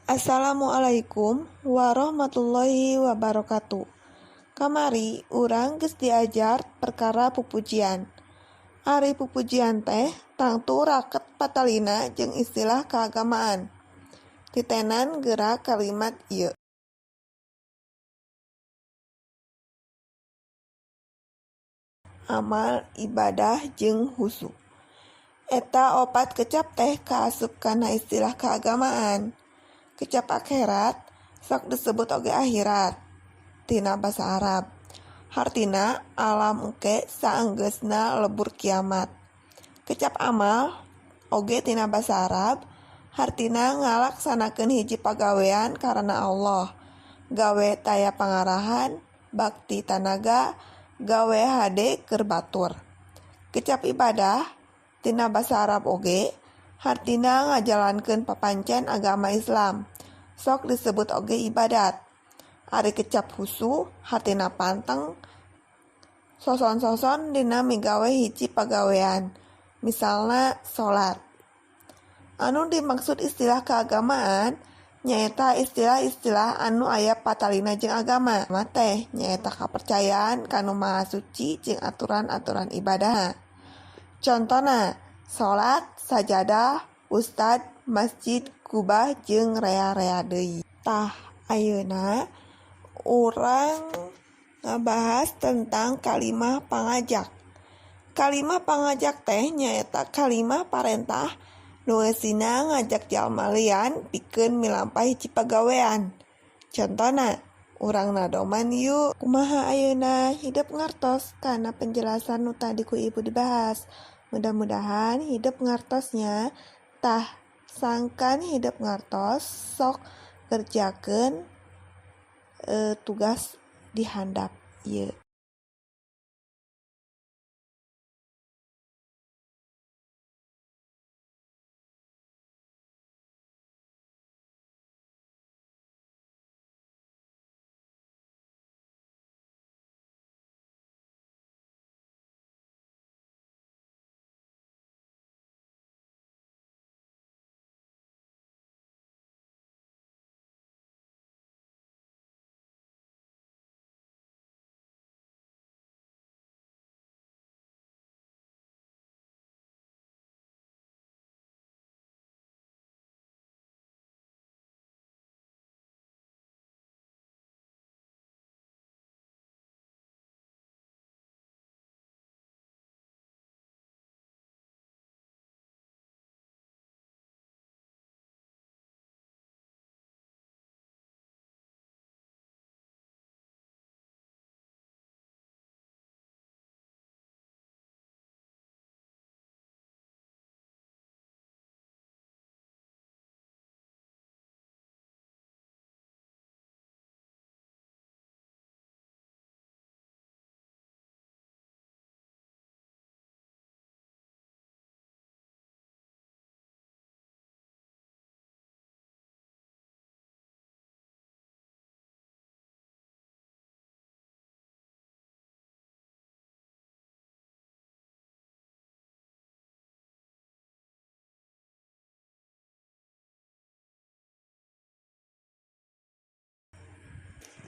Assalamualaikum warahmatullahi wabarakatuh. Kamari urang geus diajar perkara pupujian. Ari pupujian teh tangtu raket patalina jeung istilah keagamaan. Titenan geura kalimat ieu. Amal, ibadah jeung husu. Eta opat kecap teh kaasup kana istilah keagamaan. Kecap akhirat sok disebut oge akhirat tina basa Arab. Hartina alam engke saenggeusna lebur kiamat. Kecap amal oge tina basa Arab hartina ngalaksanakeun hiji pagawean karana Allah. Gawe taya pangarahan, bakti tanaga, gawe hade keur batur. Kecap ibadah tina basa Arab oge hartina ngajalankeun papancen agama Islam. Sok disebut oge ibadat. Ari kecap husu hartina panteng soson-soson dina migawe hiji pagawean, misalna salat. Anu dimaksud istilah keagamaan nyaeta istilah-istilah anu aya patalina jeung agama teh nyaeta kapercayaan ka Nu Maha Suci jeung aturan-aturan ibadah. Contona salat, sajadah, ustad, masjid, kubah jeung rea-rea deui. Tah, ayeuna urang ngabahas tentang kalimah pangajak. Kalimah pangajak teh nyaeta kalimah parentah nu eusina ngajak jalma lian pikeun milampah hiji pagawean. Contona, urang nadoman yuk. Kumaha ayeuna hidep ngartos kana penjelasan nu tadi ku ibu dibahas. Mudah-mudahan hidep ngartosnya. Tah, sangkan hidep ngartos sok kerjakeun tugas di handap ieu.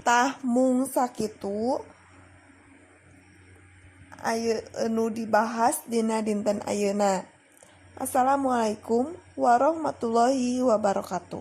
Tah mung sakitu nu dibahas dina dinten ayeuna. Assalamualaikum warahmatullahi wabarakatuh.